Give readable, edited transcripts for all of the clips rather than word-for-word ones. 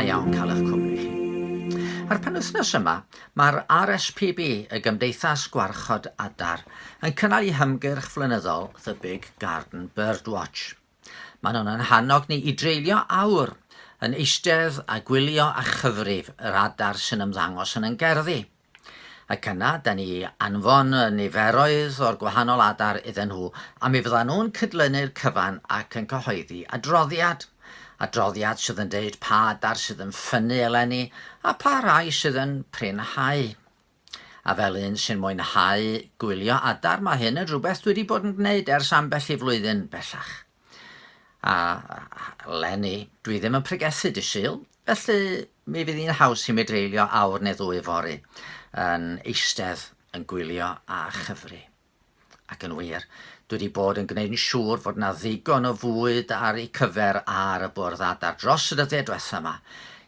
iawn cael eich cwmni chi. A'r penwythnos yma, mae'r RSPB, y Gymdeithas Gwarchod Adar, yn cynnal eu hymgyrch flynyddol The Big Garden Birdwatch. Maen nhw'n ein hannog ni i dreulio awr yn eistedd a gwylio a chyfrif yr adar sy'n ymddangos yn ein gerddi. Ac yna, da ni anfon y niferoedd o'r gwahanol adar iddyn nhw, a mi fyddan nhw'n cydlynu'r cyfan ac yn cyhoeddi adroddiad. Adroddiad sydd yn deud pa adar sydd yn ffynnu eleni a pha rai sydd yn prinhau. A fel un sy'n mwynhau gwylio adar, mae hyn yn rhywbeth dwi wedi bod yn gwneud ers ambell i flwyddyn bellach. A 'leni, dwi ddim yn pregethu dy Sul, felly mi fydd hi'n haws i mi dreulio awr neu ddwy fory yn eistedd yn gwylio a chyfri. Ac yn wir, dwi wedi bod yn gwneud yn siŵr fod 'na ddigon o fwyd ar eu cyfer ar y bwrdd adar dros y dyddiau diwetha 'ma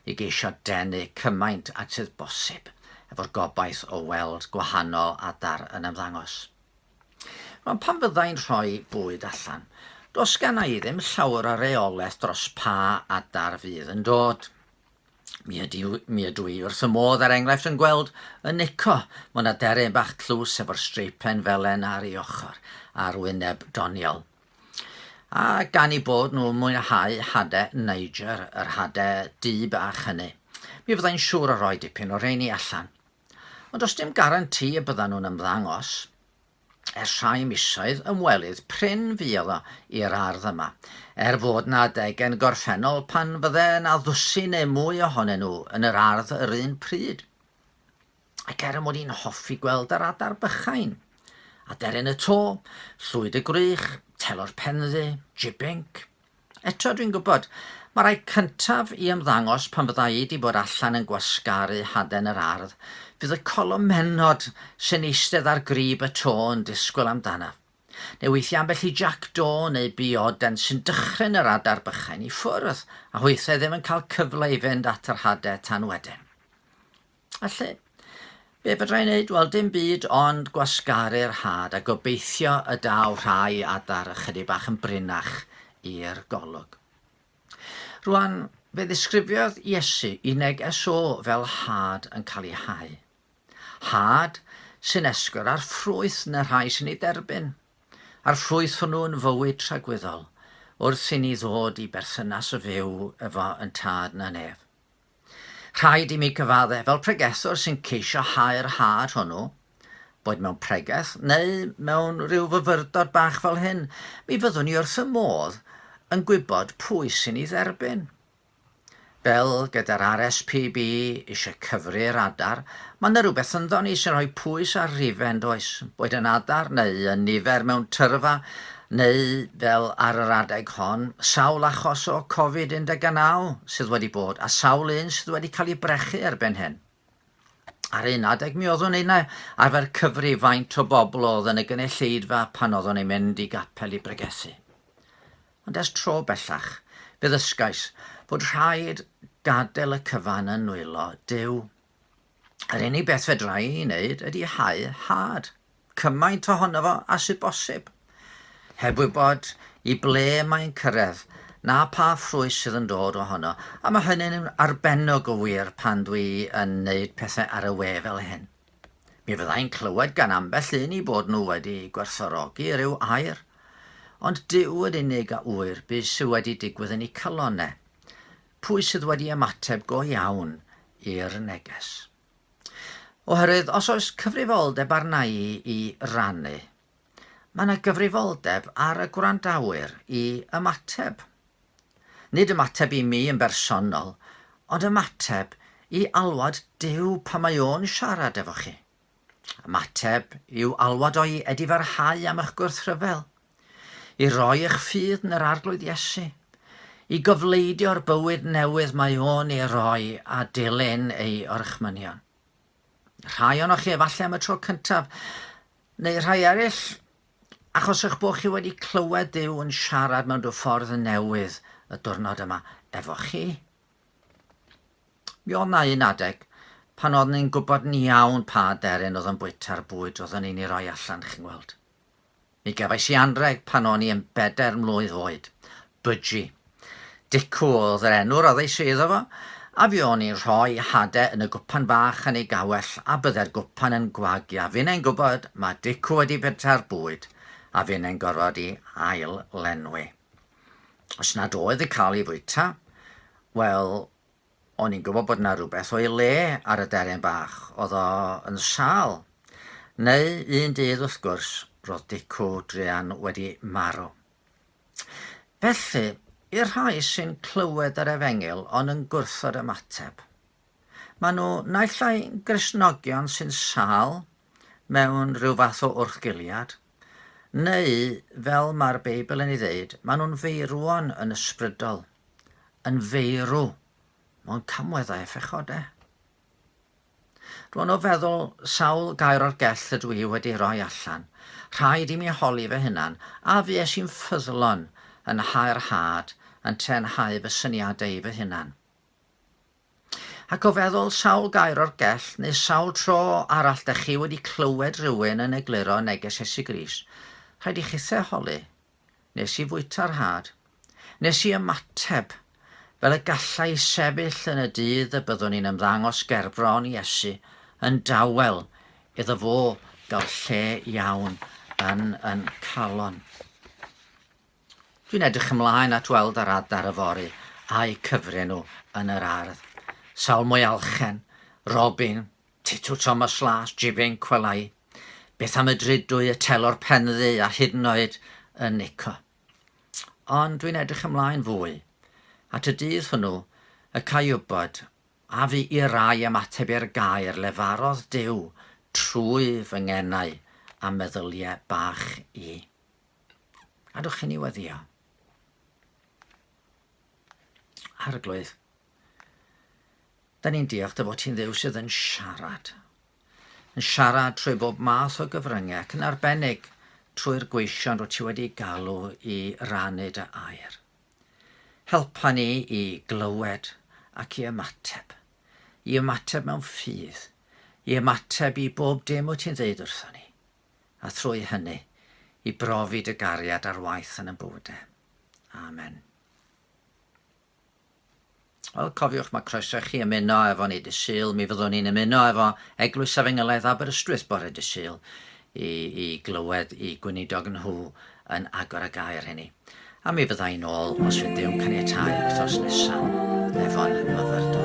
i geisio denu cymaint ag sydd bosib, efo'r gobaith o weld gwahanol adar yn ymddangos. Rwan, pan fydda i'n rhoi bwyd allan, does genna i ddim llawer o reolaeth dros pa adar fydd yn dod. Mi, ydy, mi ydw i wrth y modd, er enghraifft, yn gweld y nico, mae'n aderyn bach tlws efo'r streipen felen ar ei ochr a'r wyneb doniol. A gan i bod nhw'n mwynhau hade Niger, yr hade du bach hynny, mi fyddai'n siŵr o roi dipyn o rheini allan. Ond does dim garantî y byddan nhw'n ymddangos. Ers rhai misoedd, ymwelydd prin fuodd o i'r ardd yma, er fod 'na adegau yn y gorffennol pan fydde 'na ddwsin neu mwy ohonyn nhw yn yr ardd yr un pryd. Ac er 'y mod i'n hoffi gweld yr adar bychain, aderyn y to, llwyd y gwrych, telor penddu, jibinc, Eto, dwi'n gwybod, mae'r rhai cyntaf i ymddangos pan fydda i 'di bod allan yn gwasgaru haden yr ardd, fydd y colomennod sy'n eistedd ar grib y to yn disgwyl amdanaf. Neu weithiau ambell i jac-do neu bioden sy'n dychryn yr adar bychain i ffwrdd, a hwythau ddim yn cael cyfle i fynd at yr hade tan wedyn. Felly, be fedra i wneud? Wel, dim byd ond gwasgaru'r had a gobeithio y daw rhai adar ychydig bach yn brinnach i'r golwg. Rwan, fe ddisgrifiodd Iesu i neges o fel had yn cael ei hau. Had sy'n esgor ar ffrwyth yn y rhai sy'n ei dderbyn, a'r ffrwyth hwnnw yn fywyd tragwyddol, wrth i ni ddod i berthynas fyw efo yn Tad yn y nef. Rhaid i mi gyfadde, fel pregethwr sy'n ceisio hau'r had hwnnw, boed mewn pregeth neu mewn rhyw fyfyrdod bach fel hyn, mi fyddwn i wrth y modd yn gwybod pwy sy'n ei dderbyn. Fel gyda'r RSPB eisiau cyfri'r adar, mae yna rhywbeth ynddo ni sy'n rhoi pwys ar rifau, yn does? Boed yn adar neu yn nifer mewn tyrfa, Neu, fel ar yr adeg hon, sawl achos o Covid 19 sydd wedi bod, a sawl un sydd wedi cael ei brechu erbyn hyn. Ar un adeg mi oeddwn innau arfer cyfri faint o bobl oedd yn y gynulleidfa pan oeddwn i'n mynd i gapel i bregethu. Ond ers tro bellach, fe ddysgais fod rhaid gadael y cyfan yn nwylo Duw. Yr unig beth fedra i ei wneud ydy hau had, cymaint ohono fo a sydd bosib. Heb wybod i ble mae'n cyrraedd, na pha ffrwyth sydd yn dod ohono, a mae hynny'n arbennig o wir pan dwi yn neud pethau ar y we fel hyn. Mi fyddai'n clywed gan ambell un i bod nhw wedi gwerthfawrogi rhyw air, ond Duw yn unig a ŵyr be sydd wedi digwydd yn eu calonnau. Pwy sydd wedi ymateb go iawn i'r neges? Oherwydd os oes cyfrifoldeb arna i i rannu, mae yna gyfrifoldeb ar y gwrandawyr i ymateb. Nid ymateb i mi yn bersonol, ond ymateb i alwad Duw pan mae o'n siarad efo chi. Ymateb i'w alwad o'i edifarhau am eich gwrthryfel, i roi eich ffydd yn yr Arglwydd Iesu, i gofleidio'r bywyd newydd mae o'n ei roi a dilyn ei orchmynion. Rhai ohonoch chi efallai am y tro cyntaf, neu rhai eraill achos eich bod chi wedi clywed Duw yn siarad mewn rhyw ffordd newydd y diwrnod yma efo chi. Mi oedd 'na un adeg pan oeddwn i'n gwybod yn iawn pa aderyn oedd yn bwyta'r bwyd oeddwn i'n ei roi allan, chi'n gweld. Mi gefais i anrheg pan o'n i yn bedair mlwydd oed. Budgie. Dicw oedd yr enw roddeis i iddo fo, A fi o'n i'n rhoi hade yn y gwpan bach yn ei gawell a bydde'r gwpan yn gwagu a finne'n gwybod ma Dicw wedi bwyta'r bwyd a finne'n gorfod i ail lenwi. Os nad oedd y cael ei fwyta, wel, o'n i'n gwybod bod 'na rhywbeth o'i le ar y deryn bach, oedd o yn sâl. Neu un dydd wrth gwrs, roedd Dicw druan wedi marw. Felly, i'r rhai sy'n clywed yr efengyl ond yn gwrthod ymateb, maen nhw naill ai Gristnogion sy'n sâl mewn rhyw fath o wrthgiliad, neu, fel mae'r Beibl yn ei ddeud, maen nhw'n feirwon yn ysbrydol, yn feirw mewn camweddau a phechodau. Rwan o feddwl sawl gair o'r gell ydw i wedi rhoi allan, rhaid i mi holi fy hunan, a fues i'n ffyddlon yn hau'r had ynte'n hau fy syniadau i fy hunan? Ac o feddwl sawl gair o'r gell neu sawl tro arall dych chi wedi clywed rhywun yn egluro neges Iesu Grist, rhaid i chithe holi, Nes i fwyta'r had. Nes i ymateb, fel y galla i sefyll yn y dydd y byddwn i'n ymddangos gerbron Iesu yn dawel iddo fo gael lle iawn yn yn calon. Dwi'n edrych ymlaen at weld yr adar yfory a'u cyfri nhw yn yr ardd. Sawl mwyalchen, robin, Titw Thomas Las, Jibinc, welai. Beth am y drudwy, y telor penddu a hyd yn oed y nico. Ond dwi'n edrych ymlaen fwy at y dydd hwnnw y ca i wybod a fu i rai ymateb i'r gair lefarodd Duw trwy fy ngenau a meddyliau bach i. Gadwch i ni weddio. Arglwydd, Da ni'n diolch dy fod ti'n Dduw sydd yn siarad. Yn siarad trwy bob math o gyfryngau ac yn arbennig trwy'r gweision rwyt ti wedi galw i rannu dy air. Helpa ni i glywed ac i ymateb. I ymateb mewn ffydd. I ymateb i bob dim wyt ti'n ddeud wrthon ni. A thrwy hynny, i brofi dy gariad ar waith yn y bywydau. Amen. Wel, cofiwch, mae croeso i chi ymuno efo ni dy Sul. Mi fyddwn ni'n ymuno efo Eglwys Efengylaidd Aberystwyth bore dy Sul i, i glywed i gweinidog nhw yn agor y gair i ni. A mi fydda i'n ôl, os fydd Duw'n caniatáu, wythnos nesaf efo'n myfyrdod.